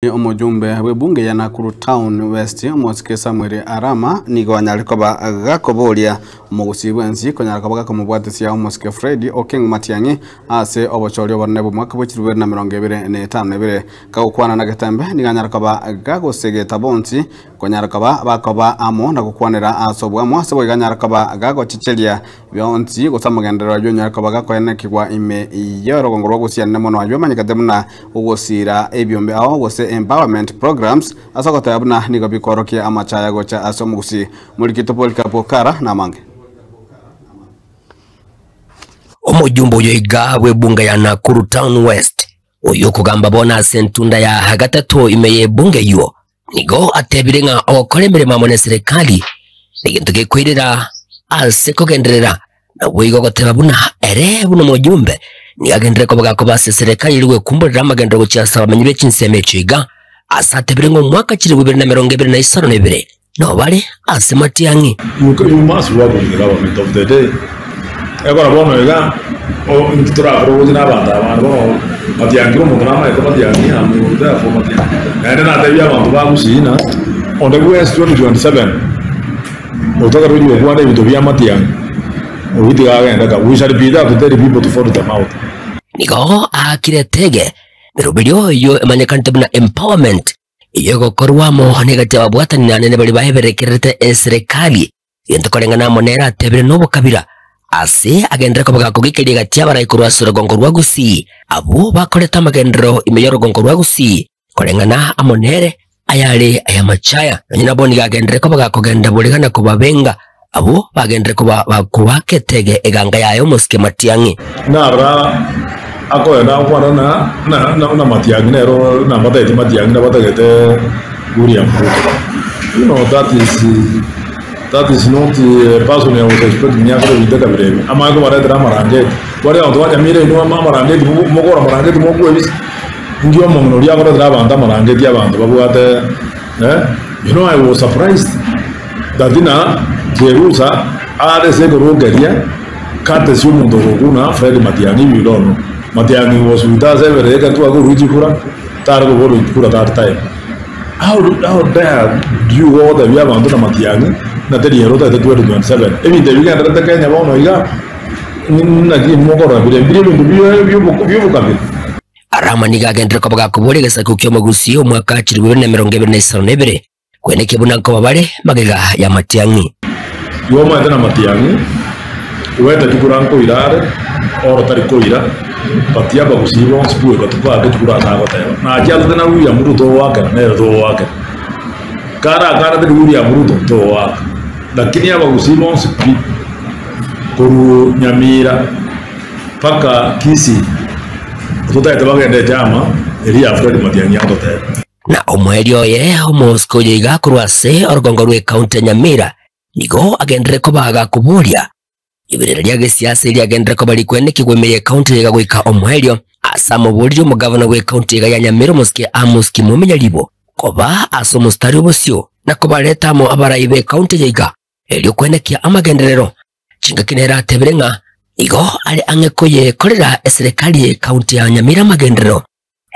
Omojumbe bw'ebunge ya Nakuru Town West, Omosike Samuel Arama, nigo anyare koba gakoboria omogusii bwensi konyara koba gakomobwatisia Omosike Fred Okeng Matiang'i ase obochori obonene bw'omwaka bwe chilifu bibere na emerongo ebere na etano na ebere. Kagokwana na Getembe nigo anyare koba gagosegeta bonsi konyara koba bakoba amo na gokwanera ase oboamo ase boigo anyare koba gagochecheria bionsi gose amagenderero ayio onyare koba gakoenekigwa ime y'orogongo rwa gosianene mono ayio amanyekete buna ogosiira ebiombe ao gose empowerment programs ase ogoteba buna nigo bikoorokia amachaya gocha ase omogusii. Morikito Polycarp Okara namange. Omojumbe oyo iga bw'ebunge ya Nakuru Town West, oyio okogamba bono ase entunda ya gatato ime y'ebunge eyio, Nigo atebire ng'a ogokora emeremo amo neserekari negento gekoirera ase kogenderera, naboigo goteba buna ere buna omojumbe nigo agenderere koba gakoba ase eserekari erio gwekumborera amagenderero gochia ase abamenyi be chinsemo echio iga ase atebire ng'a omwaka chilifu ibere na emerongo ebere na isano na ibere nobare ase matiang'i. You, you must work with the government of the day. Ekero bono iga, o- intwe torakore gochia na abanto aba bande bono matiangi omonto namaete matiangi am therefore matiangi. Naende natebia abanto ba Gusii ng'a onde bwensi 2027 otagete gochia gokwana ebinto bia matiangi, oyio tiga agende ka. We shall be there to tell people to follow them out. Nigo aakire etege, meroberio eyio emanyekanete buna empowerment, Eyio egokorwa amo negati y'ababwatani na anene baria baeberekererete eserekari, gento koreng'ana amo nere atebire nobokabira, ase agenderere koba gakogikeria egati y'abarai korwa ase orogongo rwa Gusii, abwo bakorete amagenderero ime y'orogongo rwa Gusii, koreng'ana amo nere ayare ay'amachaya. Nonya nabo nigo agenderere koba gakogenda borega na kobabenga abwo bagenderere koba bakoaka etege eganga yaye omosike matiang'i. Nara akoenda agokwana na na na na Matiang'i nero nabatagete Matiang'i nabatagete William Ruto. You know that is that is not a person I was expecting akore ebinto ekabira ebi. Amanye kobaretera amarangeti. Baria abanto ba Nyamira inwe ama amarangeti mogora amarangeti mokwebisa. Inki omong'ina oria akoretera abanto amarangeti abanto babwate eh you know I was surprised that na Jerusa are ase ekorokeria courtesy omonto ogokuna Fred Matiang'i if you don't know. Matiang'i was with us every ekero twakorwa chikura tare koborwa chikura that time. How how dare do you gotebia abanto na Matiang'i ng'a teri ere otagete 2027. Ebinto ebi bigendererete Kenya bono iga naki mokorora bire mbire ebinto biobokabira. Arama nigo agenderere koba gakoboria egesaku ki'omogusii omwaka chilifu ibere na emerongo ebere na isano na ebere, kwenekia buna nkoba bare magega y'amatiang'i. Igo omanyete namatiang'i, goeta chikura nkoira are, oro tari koira, but abagusii bonsi bweka tobake chikura ase agoteba. Nachiatete na William Ruto ogoakera nere togoakera. Kare akanete ni William Ruto togoaka. Lakini abagusii bonsi pi, korwa Nyamira mpaka Kisii, totagete bagende echama eria ya Fred Matiang'i agototebia. Na omoerio oye omosike oyo iga korwa ase orogongo rw'ekaunti ya Nyamira nigo agenderere koba gakoboria Riberera ria gesiasa eria agenderere koba rikwenekigwa ime y'ekaunti eye iga goika omoerio ase amoboririe omogavana bw'ekaunti iga ya Nyamira omosike Amos Kimumi Nyaribo koba ase omositari obosio na kobareta amo abarai b'ekaunti eye iga erio kwenekia amagenderero. Chingaki nere atebire ng'a nigo are ang'e koyekorera eserekari y'ekaunti ya Nyamira amagenderero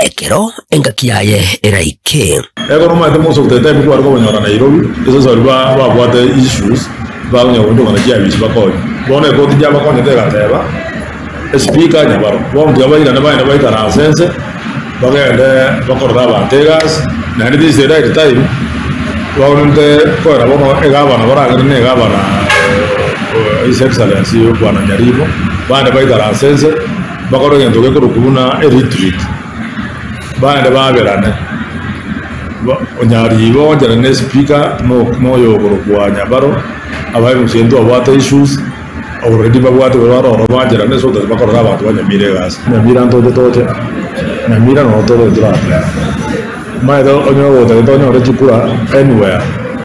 ekero engaki yaye eraike. Ekero omanyete most of the time kware kobanyora Nairobi, ase baria ba babwate issues bakonya gochokana chiabisi bakonye. Bono ekoti chiabakonyete egateba, espeaker nyabaro, bono tiga bairane bagende baikaranse nse, bagende bakorere abanto egasi, naende this is the right time, bagonete koera bono egavana baragende na egavana His Excellency Bwana Nyaribo, bagende baikaranse nse. Bakore egento gekorokwa buna eretreat, baende baberane, onyariibe onchane na espeaker na oyo okorokwa Nyabaro, abae gose ntwabwate issues, already babwate baria bare ororo bancherane so that bakorere abanto ba Nyamira egasi. Nyamira ntoche toche, Nyamira noro tore toratebe. Omanyete onye ogotagete onyore chikura anywhere.